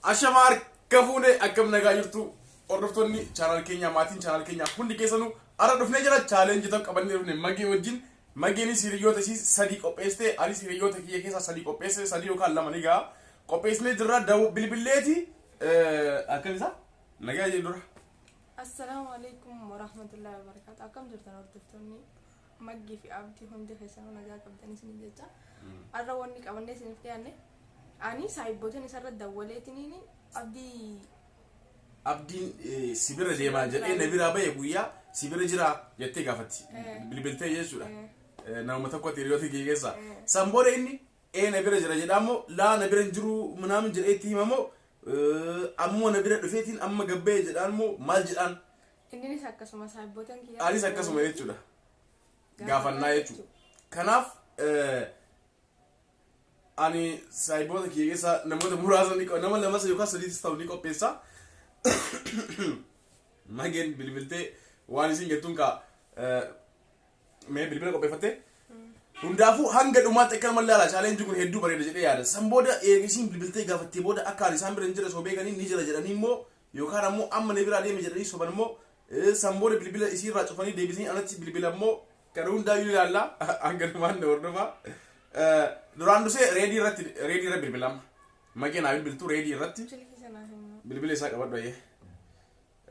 Ashamaa harka fuune akkam nagaa jirtu hordoftoonni channel keenyaa maatiin channel keenyaa hundi keessanuu har'a dhufnee jira challenge tokko qabannee dhufne magee wajjin mageenis hiriyoota isii sadii qopheessite anis hiriyoota kiyya keessaa sadii qopheesse sadii yookaan lama ni ga'a qopheessinee jirra dawu bilbilleeti akkam isaa nagaa jedhu dura. Assalaamu alaikum warahmatullahi wabarakatuh. Akkam jirtan hordoftoonni Maggii fi Abdii hundi keessanuu nagaa qabdan isiniin jecha. Har'a wanni qabannee isiniif dhiyaanne ani saahibboota isarra dawwaleetiniin Abdii Abdiin si bira deemaa jedhee na biraa bahe guyyaa si bira jiraa jettee gaafatti. Bilbiltee jechuudha. Namuma tokkotti hiriyoota kee keessaa. San booda inni ee na bira jira jedhaa moo laa na bira hin jiru minaamin jedhee itti hima moo ammoo na bira dhufeetiin amma gabbee jedhaan moo maal jedhaan. Inninis akkasuma saahibbootan kiyyaa. Anis akkasuma jechuudha. Gaafannaa jechuudha. Kanaaf ani saahiboota kiyya keessaa namoota muraasa ni nama lamas yookaan sadiitis ta'u ni qopheessa. Mageen bilbiltee waan isin jettuun kaa mee bilbila qopheeffattee hundaafuu hanga dhumaatti akka nama ilaala challenge kun hedduu bareeda jedhee yaada. San booda eega isiin bilbiltee gaafattee booda akka ani isaan bira hin jirre osoo beekanii ni jira jedhanii immoo yookaan ammoo amma na biraa deeme jedhanii soban immoo san booda bilbila isiirraa cufanii deebisanii anatti bilbila immoo Kana hundaayyuu ni ilaalla. Hanga dhumaan na hordofaa. Duraan dursee reedii irratti reedii irra bilbilama. Magee naa bilbiltu reedii irratti Silkii sanaa himu. bilbila isaa qabadhu ayyee.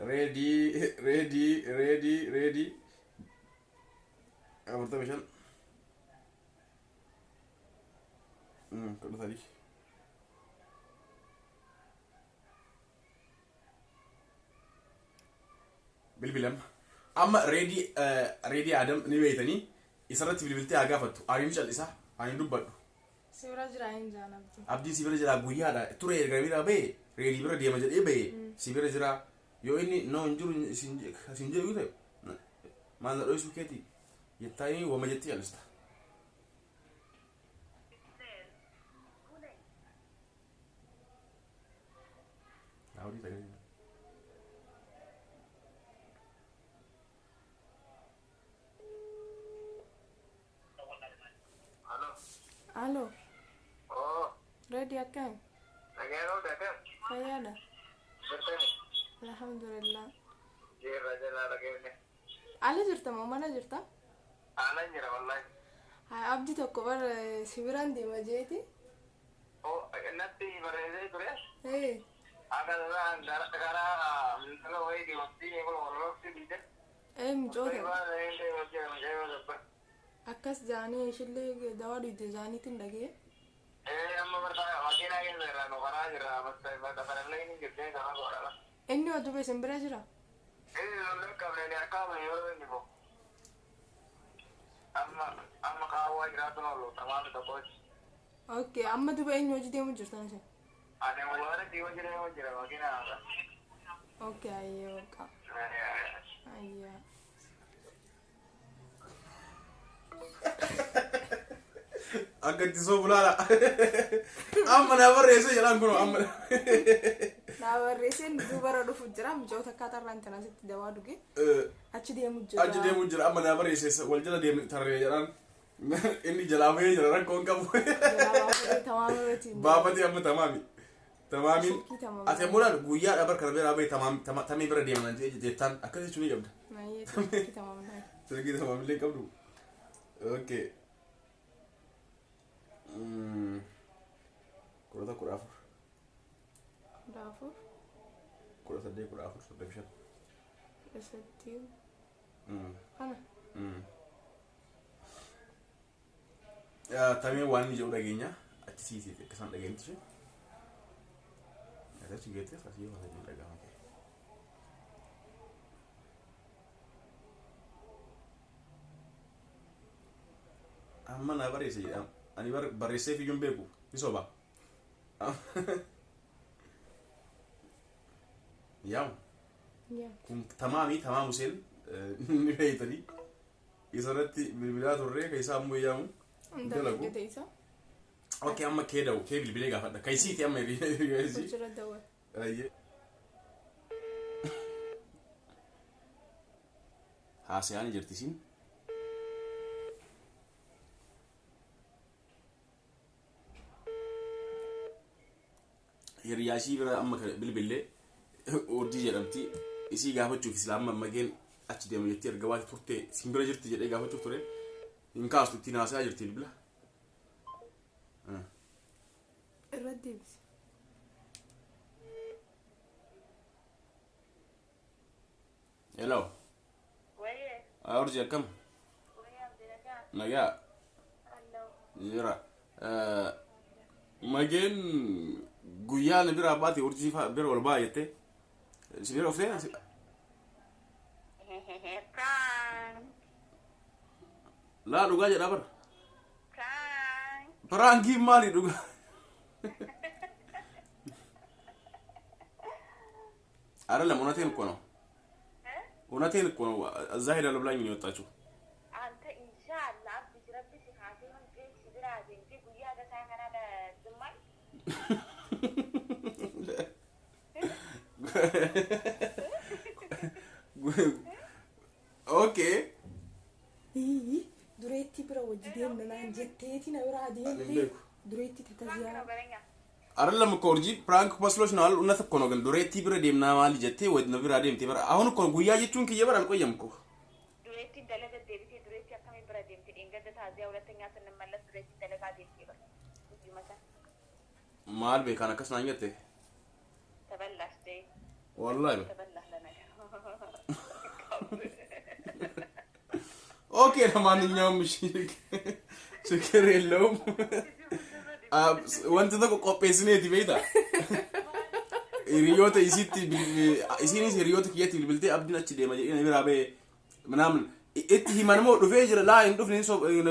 Reedii reedii reedii reedii 45 13. Bilbilama. Amma reedii reedii Adam ni beeytanii isarratti bilbiltee haa gaafattu. Ani ni cal'isa. Ani hin dubbadhu. Si bira jira hin jaan abdii. Abdiin si bira jira guyyaadha. Ture erga bira ba'e reedii bira deema jedhee ba'e si bira jira. Yoo inni no hin jiru sin jedhu ta'e maal na dhoysuu keeti jettaanii wama jettee cal'ista. Daawudii sagalee. Halo. Alo, Oh, ready akkam? nagaa qabda akkam? Fayyaadha. Jirtani? Alhamdulillah. Jirra jalaa dhageenne. Ala jirta moo mana jirta? Alan jira wallahi. Haa abdi tokko bar si biraan deema jeeti. Oh, natti barreessee ture. Ee, Akka tasaa karaa intala wayii deemti eegala warroofti dhiite. ee micoota Baay'ee deema jira mucayyoo dabba. akkas jaanii ishillee dawaa dhuyde jaaniitiin dhagee. Ee amma bartaa makiinaa keessa irraa nu karaa jira bakka inni jirtee karaa godhala. Inni oduu isin bira jira? Inni lollee qabne ni harkaa yeroo inni bo. Amma amma kaawwaa jiraatu oolu tamaami tokkochi. Okay, amma duba eenyu hojii deemu jirtan isin? Ani waara dhiyoo jira yoo jira makiinaa haasa. Okay, ayyee baqa. Ayyee. Akka itti soobu laala. Amma naa barreessee jedhaan kun amma. Naa barreesseen duubara dhufu jira micoota akkaataa irraan tana asitti dawaa dhuge achi deemu jira. Achi deemu jira amma naa barreessee wal jala deemne tarree jedhaan. Inni jalaa bahee jira rakkoo hin qabu. Jalaa baafatee tamaama irratti hin Baafatee amma tamaami. Tamaamiin. Silkii tamaam. Ati ammoo laal guyyaadha bar kana biraa bahee tamaam tamee bira deeman jettaan akkas jechuu ni qabda. Nayyee silkii tamaam naa. Silkii tamaamillee hin qabdu. Okay. 11 14. 14. 18 14 35. 18. Kana. Tamee waan inni jedhu dhageenya achi siisiif akka isaan dhageenyutti ishee. Achi geettee asii yoo ta'e dhaga'ama kee. Amma naa barreesse jedhama. Ani barreessee fiyyuu hin beeku. Ni soba. Yaamu. Kun tamaamii tamaam Huseen ni beeytanii. Isa irratti bilbilaa turre ka isaa ammoo yaamu. Hunda Dalagu. hojjete isa. Okay amma kee da'u kee bilbilee gaafadha. Ka isiiti amma hiriyaa isii. Hojirra dawwal. Ayyee. Haasa'aa ni jirti isiin. Hiriyaa ishii bira amma kana bilbillee, Urjii jedhamti. Isii gaafachuuf silaa amma Mageen achi deema jettee erga baate turte sin bira jirti jedhee gaafachuuf ture. Hin kaastu, ittiin haasayaa jirti bilbila. Irra deebisi. Hello. Wayee. Urjii, akkam? Wayee, Abdii, nagaa. Nagaa. Allo. Jira. Mageen guyyaa na biraa baate Urjii fa'a bira ol ba'a jettee. Si bira dhuftee? Prank. Laa, dhugaa jedhaa bara. Prank. Prankiin maali dhugaa? አይደለም፣ እውነቴን እኮ ነው። እውነቴን እኮ ነው። እዛ ሄዳለሁ ብላኝ ነው የወጣችው። አንተ ኢንሻአላህ Abdi Rabbi si kaasee hundee si biraa deemtee guyyaa gasaa kana zimmaan. Okay. Dureetti bira wajji deemna naan jetteeti na biraa Ani hin deemte. beeku. Dureetti tataziyaa. Barenya. አይደለም እኮ ኡርጂ፣ prank መስሎሽ ነው አይደል? እውነት እኮ ነው። ግን dureetti bira deemnaa maali jettee na biraa deemte bara. አሁን እኮ guyyaa jechuun kiyya bara አልቆየም እኮ። Dureetti dalaga deebitee dureetti akkamii bira deemte? Dheengadda taaziyaa ሁለተኛ ስንመለስ dureetti dalagaa deemtee bara. Guyyuma san. Maal beekaan akkas naan jette? ተበላሽ ደይ። Wallahi. ተበላህ ለነገር። Okay፣ ለማንኛውም እሺ፣ ችግር የለውም። Wanti tokko qopheessineeti beektaa? Hiriyoota isitti, isinis hiriyoota kiyyatti bilbiltee Abdiin achi deema jedhee na biraa ba'e ምናምን itti himan immoo dhufee jira, laa hin dhufne,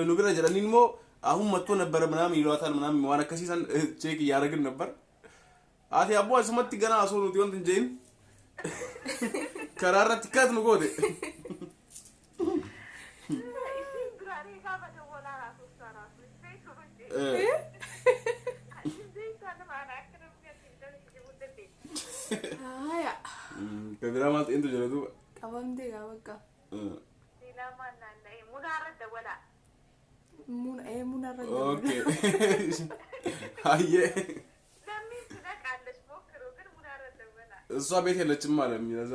nu bira jedhaniin immoo አሁን መጥቶ ነበረ ምናምን ይሏታል ምናምን waan akkasiisan check እያደረግን ነበር። Ati abboo asumatti ganaa osoo nuti wanti hin jedhin karaa irratti kat nu goote. Isin duraanii gaafa dawwalaa raasuuf raasuuf beeku hojii. Isin beektaa nama ana akka namni asiin jibuu dandeessu. Haaya. Kabiraa maaltu intu jira duuba? Qabamtee gaa bakka. Silaa maal naanna'ee munaarra dawwalaa. Muna ee munarra. Okay. Hayyee. Namni ትነቃለች ሞክሮ ግን ሙናራ ደወላ። እሷ ቤት የለችም አለ የሚለዛ።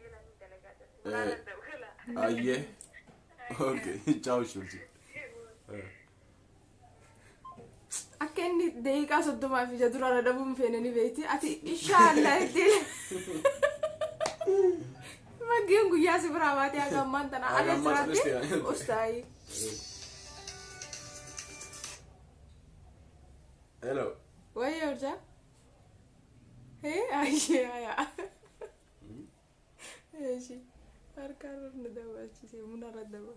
Jedhanii dalagaa jirti. Munaarra dawwalaa. Hayyee. Okay. Ciao shulti. Akka inni daqiiqaa 30f ija dura dhabuun feene ni beekti. Ati inshaallah ittiin. Maggeen guyyaa si biraa baatee haga ammaan tana Haga ala ammaa jiraatti. calistee. Ustaayi. Hello. Wayya urjaa. Hee ayyee hayaa. Eeshi. Harka irra nu dabalchise, munarra dabal.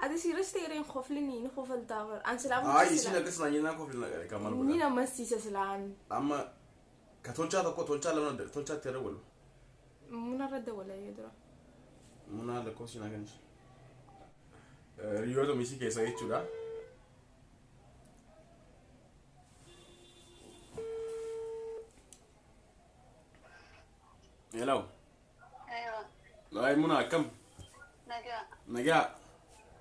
Ati siiras ta'ee koflini ni kofaltaa bara. An silaa Ay, isin akkas naan jennaan kofli kan maal Ni godha? namansiisa silaan. Amma ka tolchaa tokko, tolchaa lama, tolchaatti irra godhu. Munarra dabala dura. Munaa lakkoofsi naa kennisu. Hiriyoota misii keessa jechuudha. Hello. Aywa. Ay, Muna, akkam? Nagaa. Nagaa.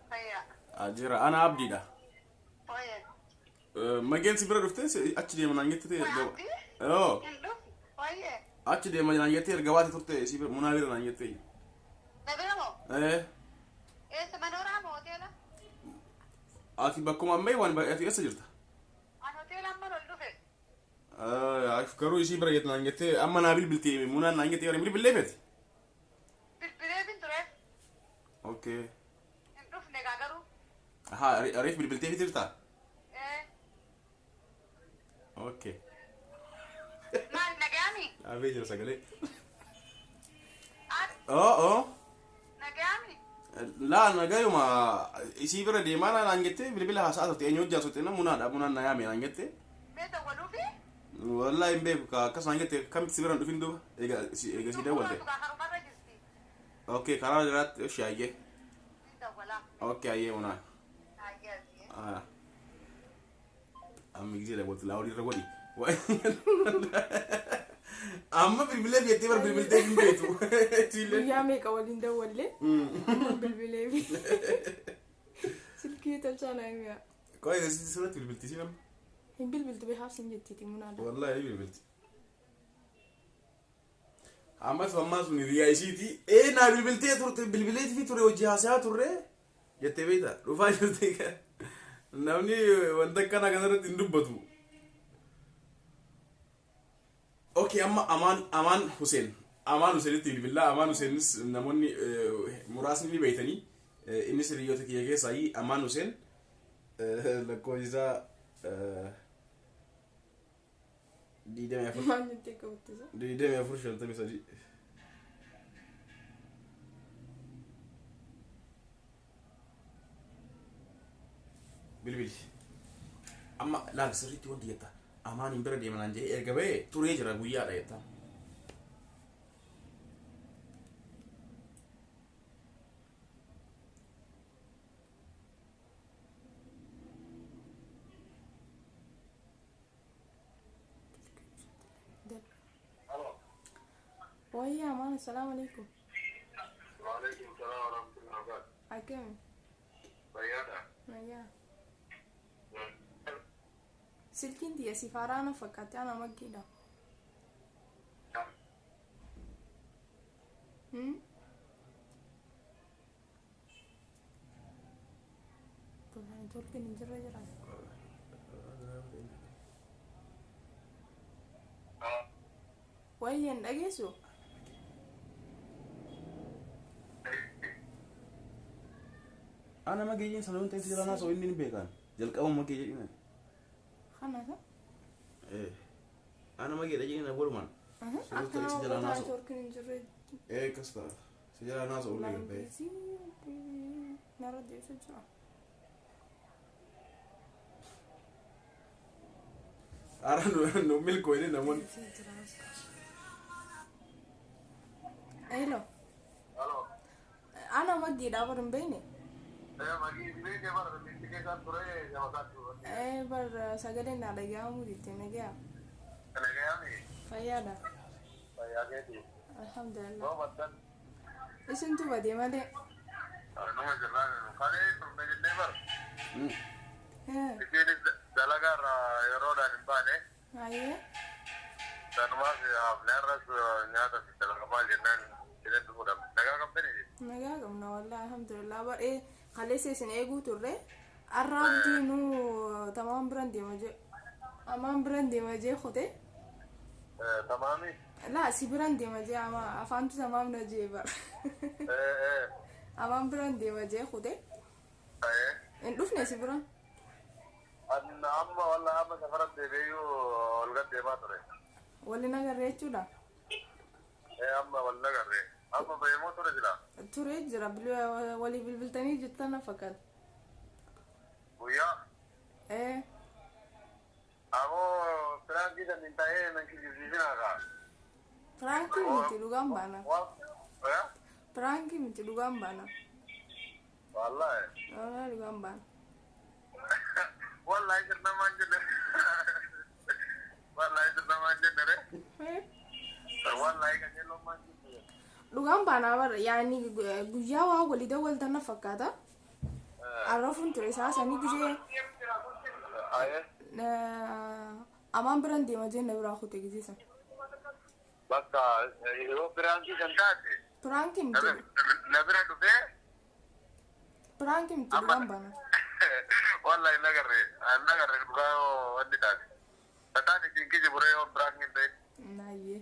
Fayyaa. Jira, ana Abdiidha. Wayya. Mageen si bira dhuftee achi deema naan jette ta'e erga. Abdii? Oo. Hin dhufu. Wayya. Achi deema naan jettee erga baate turte si bira, Munaa bira naan jette. Na bira moo? Eh. Eessa, manooraa moo hoteela? Ati bakkuma ammayyi waan ati eessa jirta? An hoteela amman ol dhufe. Garuu isii bira jette naan jettee, amma naa bilbiltee Munaan naan jettee yeroo bilbillee feeti. Bilbilee bin tureef. Okay. Hin dhufne gaa garuu. Ahaa, reef bilbiltee fi jirta? Ee. Okay. Maal, nagaami? Dhaabee jira sagalee. An Oo oo. nagaami? Laa, nagayuma, isii bira deemaa naan jettee bilbila haasaa turte, eenyu hojjaa turte, munaadha, munaan na yaame naan jettee. Mee dawwaluufi? Wallahi hin beeku ka akkas naan jette, kamitti si bira hin dhufin duuba eega si dawwalte. Karumarra jirti. Okay, karaa jiraatti ishi, hayyee. Hin dawwalaa. Okay, hayyee munaa. Hayyee. Ah. Amma gisee dawwaltu laawudii irra godhi. Amma bilbilee feettee bara bilbiltee hin beektu. Siillee. Guyyaa meeqa waliin dawwallee bilbilee fi silkii tolchaa naa himiyaa. Qoy, sirriitti bilbilti si nama. Hin bilbiltu, beekaaf sin jettiiti munaadha. Wallahi bilbilti. Ammas ammaa sun hiriyaa isiiti. Ee naa bilbiltee turte bilbileetii ture hojii haasayaa turre jettee beekta dhufaa jirti. Namni wanta akkana kanarratti hin dubbatu. Okay, amma Amaan Huseen Amaan Huseenitti bilbillaa. Amaan Huseenis namoonni muraasni ni beektanii. Innis hiriyoota kiyya keessaa Amaan Huseen lakkoofsi isaa 24 Maal jettee qabattisa? 24 53. Bilbili. Amma laal sirriitti wanti jetta. Amaan hin bira deema naan jedhee erga ba'ee turee jira guyyaadha jetta. Wayyaa maal assalaamu alaikum. Waalaikum salaam wa rahmatullahi wa barakatuh. Akkami? Fayyaadha. Nayyaa. Silkiin tiyya si faaraana fakkaatti ana maggiidha. Hmm? Neetwoorkiin hin jirre jira. Wayya hin dhageessu? Ana mageeyyiin sana wanta inni jalaa naasa'u inni hin beekan. Jalqaba magee jedhina. Kana isa? Eh. Ana mageedha jedhina walumaan. Akka Suuta nama isa jalaa bootaa naasa'u. neetwoorkiin hin jirre. Eh akkas ta'a. Si jalaa naasa'u illee gabbee. Laayinii narra deebisu jira. Ara nu milkooyne namoonni. Hello. Halo. Ana maggiidha bar hin beekne. Magii beekee bara bitti keessaan ture jaba isaatti. Eh bar sagaleen naa dhaga'amuu jettee nagaya. Nagayaami. Fayyaadha. Fayyaa keeti. Alhamdulillah. Yoo baddan Isintu badee malee. numa jirraa kalee turne jennee bara. Eh, Isheenis dalagaa irraa yeroodhaan hin baane. Hayyee. Sanumaaf hafne irras nyaata fi dalagamaa jennaan jedhee dhufuudhaaf. Nagaa qabdanii? Nagaa qabna wallahi alhamdulillah bar ee kaleessa isin eeguu turre arra abdii nu tamaan biran deema jee amaan biran deema jee kute Tamaami? laa si biran deema jee ama afaantu tamaam na jee bar amaan biran deema jee kute hin dhufne si bira Amma wallahi amma safara deebi'eeyyuu ol gad deemaa ture. Waliin agarree jechuudha. Amma wal agarre. Amma beemoo ture jira. Turee jira walii bilbiltanii jirtan na fakkaata. Guyyaa. Ee Ammoo firaankii kan hin ta'ee nan kijibsiisinaa kaa. Piraankii miti dhugaan baana. Waan. Piraankii miti dhugaan baana. Wallahi. Wallahi dhugaan baana. Wallahi sirna maan jenne. Wallahi sirna maan jenne re. Wallahi qajeeloo maan jenne. Dhugaan baanaa bara yaani guyyaa waa walii dawwaltan na fakkaata. Arrafuun ture isaa sanii gisee Ayee. amaan biran deema jee na biraa kute gisee sana. Bakka yeroo piraankii kan taate. Piraankii miti Na bira dhufee. piraankii miti dhugaan baana. Wallahi nagarre nagarre dhugaa yoo wanni taate. Tataan isin kijiburee yoo piraankii hin ta'in. Naayyee.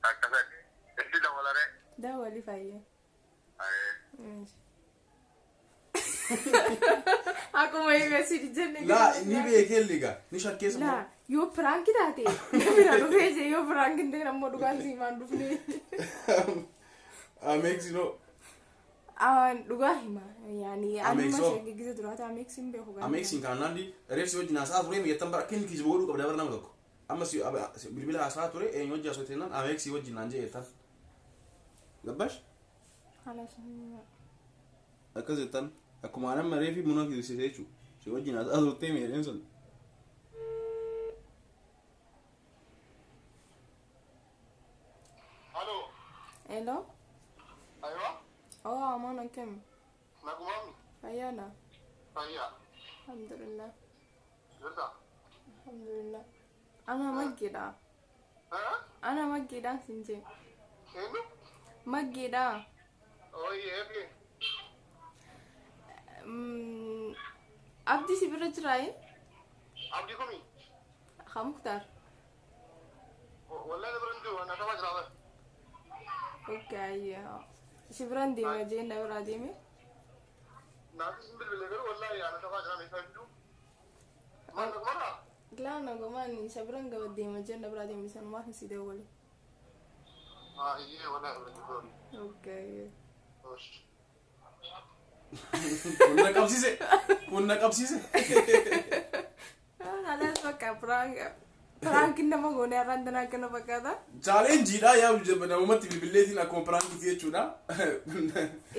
Akkasani. Itti dabalaree. Dawwali fayyee. Ayee. Akkuma eegasii jenne. Laa ni beekee liga ni shakkeessa. Laa yoo piraankii taate na bira dhufee jee yoo piraankii hin ta'in ammoo dhugaan siimaan dhufne. Ameeksino. Aan dhugaa hima yaani anuma Ameeksoo. shaggisa duraata ameeksi hin beeku. Ameeksiin kan naandi reefsi wajjin haasaa ture miyyattan bara akka inni kijiba godhuu qabda bara nama tokko. Amma si bilbila haasaa ture eenyu wajjin haasoo jennaan ameeksii wajjin naan jee jettan. Gabbash? Haala Akkas jettan akkuma nama reefi buna kijibsiisee jechuudha. Si wajjin haasaa turtee miidheen sun. Halo. Hello. Aywa. Oh amaan akkami? Nagumaami. Fayyaadha. Fayyaa. Alhamdulillah. Jirta. Alhamdulillah. Ana maggiidha. Ana maggiidhaan siin jee. Eenyu? Maggeedha. Ooyyee eefi. Abdii si bira jiraayi? Abdii kumi? Haa Muktaar. Wallahi na bira hin jiru, na taphaa jira bara. Okay, si biraan deema jee na biraa deeme. Naafis hin bilbile garuu wallahi ana taphaa jira meeshaa gidduu. Maal nagumarraa? Laa nagumaan isa biraan gaba deema jee na biraa deeme sanumaaf si dawwale. Haa iyyee wallahi bira hin jiru. Okay. Osh. Kun na qabsiise. Kun na qabsiise. Halas bakka prank prankiin nama goonee har'aan tanaa akkana fakkaata. Challengeiidha yaa namumatti bilbilleetiin akkuma prankiiti jechuudha.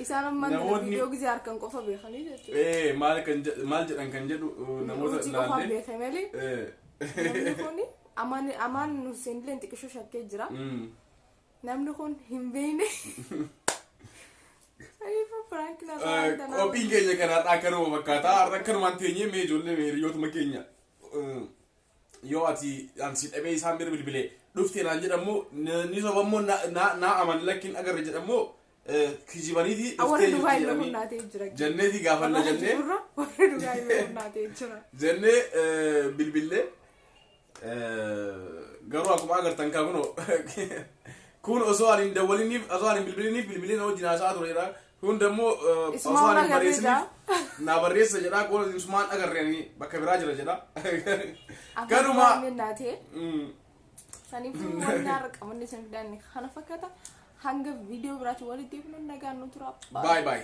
Isaan ammaan tana Namoonni- viidiyoo gisee harkan qofa beekanii jechuudha. Maal kan maal jedhan kan jedhu namoota Hojii qofaan laallee. beekee malee namni kun amaan amaan Hussein illee xiqqishoo shakkee jira. Namni kun hin beekne. Saniifuu prankiin har'aan tanaa. Qophiin keenya kanaadha akkanuma fakkaata. Har'a akkanumaan teenyee mee ijoollee mee hiriyootuma keenya yoo ati an si dhabee isaan bira bilbilee dhufte naan jedhamu ni sobammoo na aman lakkin agarre jedhamoo kijibaniiti Warra dhuftee dhugaa jirti illee jedhanii humnaatee jira. jenneeti gaafanna Warra jennee jirurra warra dhugaa illee humnaatee jira. jennee bilbillee garuu akkuma agartan kaa kunoo kun osoo ani hin dawwaliniif osoo ani hin bilbiliniif bilbilee na wajjin haasa'aa ture jedha kun dammoo Isumaan osoo ani hin agarree barreessiniif naa barreessa jedha kun isumaan agarre ani bakka biraa jira jedha kanuma. Afaan naatee. Saniifuu wanni har'a qabanne isin fidanne kana fakkaata. Hanga viidiyoo biraatti walitti deebinu nagaan nu tura. Bye bye.